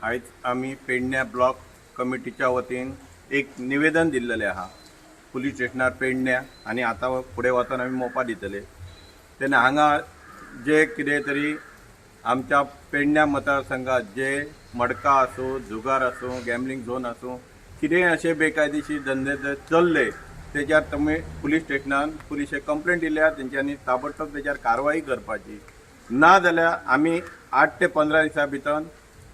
आयज आमी पेडण्या ब्लॉक कमिटीच्या वतीन एक निवेदन दिल्लेलें आहा पुलीस स्टेशनार पेडण्या आनी आतां फुडें वचून आमी मोपा दितले. तेन्ना हांगा जे कितें तरी आमच्या पेडण्या मतदारसंघात जे मडका आसूं, जुगार आसूं, गॅमलिंग झोन आसूं, कितेंय अशे बेकायदेशीर धंदे जर चल्ले तेच्यार तुमी पुलीस स्टेशनान पुलिशेक कंप्लेंट दिल्या तेंच्यांनी ताबडतोब तेच्यार कारवाई करपाची. ना जाल्यार आमी 8 ते 15 दिसां भितर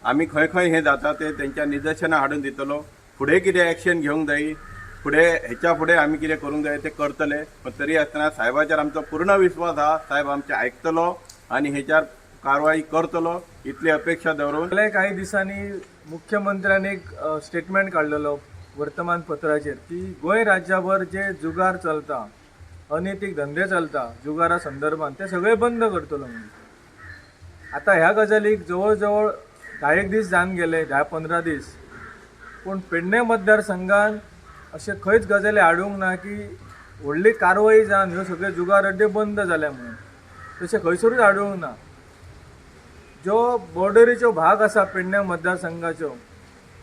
आमी खंय खंय हें जाता तें तेंच्या निदर्शनां हाडून दितलो. फुडें कितें एक्शन घेवंक जाय, फुडें हेच्या फुडें आमी कितें करूंक जाय तें करतले. पण तरी आसतना साहेबाचेर आमचो पूर्ण विस्वास आहा, साहेब आमचें आयकतलो आनी हेच्यार कारवाई करतलो इतली अपेक्षा दवरून. गेल्या काही दिसांनी मुख्यमंत्र्यान एक स्टेटमेंट काडलेलो वर्तमानपत्राचेर की गोंय राज्याभर जे जुगार चलता, अनैतीक धंदे चलता जुगारा संदर्भात ते सगळे बंद करतलो म्हणून. आतां ह्या गजालीक जवळ जवळ 10 दीस जावन गेले, 10-15 दीस, पूण पेडणे मतदारसंघान अशें खंयच गजाली हाडूंक ना की व्हडली कारवाई जावन ह्यो सगळे जुगार अड्डे बंद जाले म्हणून, तशें खंयसरूच हाडूंक ना. ज्यो बॉर्डरीच्यो भाग आसा पेडणे मतदारसंघाच्यो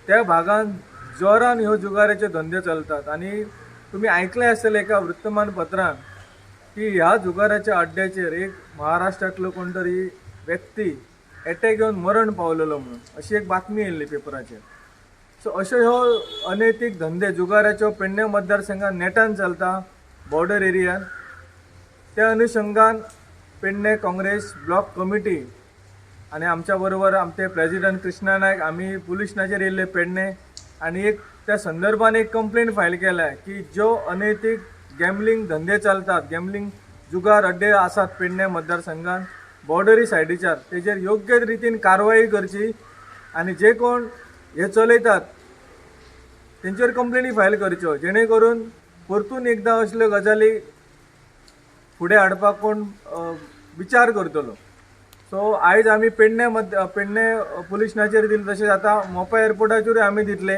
त्या भागान जोरान ह्यो जुगाराच्यो धंदे चलतात. आनी तुमी आयकलें आसतलें एका वृत्तमानपत्रान की ह्या जुगाराच्या अड्ड्याचेर एक महाराष्ट्रांतलो कोण तरी व्यक्ती एटॅक येवन मरण पावलेलो म्हणून अशी एक बातमी येयल्ली पेपराचेर. सो अश्यो ह्यो अनैतीक धंदे जुगाराच्यो पेडणे मतदारसंघान नेटान चलता बॉर्डर एरियान. त्या अनुशंगान पेडणे काँग्रेस ब्लॉक कमिटी आनी आमच्या बरोबर आमचे प्रेजिडंट कृष्णा नायक आमी पुलीस स्टेशनाचेर येयल्ले पेडणे आनी एक त्या संदर्भान एक कंप्लेन फायल केल्या की ज्यो अनैतीक गॅमलिंग धंदे चलतात, गॅमलिंग जुगार अड्डे आसात पेडणे मतदारसंघान बॉर्डरी सायडीच्यार तेजेर योग्य रितीन कारवाई करची आनी जे कोण हे चलयतात तेंचेर कंप्लेनी फायल करच्यो, जेणे करून परतून एकदां असल्यो गजाली फुडें हाडपाक कोण विचार करतलो. सो आयज आमी पेडणे पेडणे पुलीस स्टेशनाचेर दिले, तशेंच आतां मोपा एअरपोर्टाचेरूय आमी दितले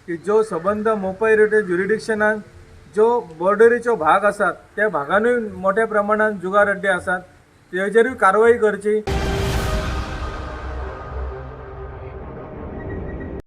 की ज्यो सबंद मोपा एअरपोर्ट ज्युरिडिक्शनान ज्यो बॉर्डरीच्यो भाग आसात त्या भागानूय मोठ्या प्रमाणान जुगार अड्डे आसात तेजेरूय कारवाई करची.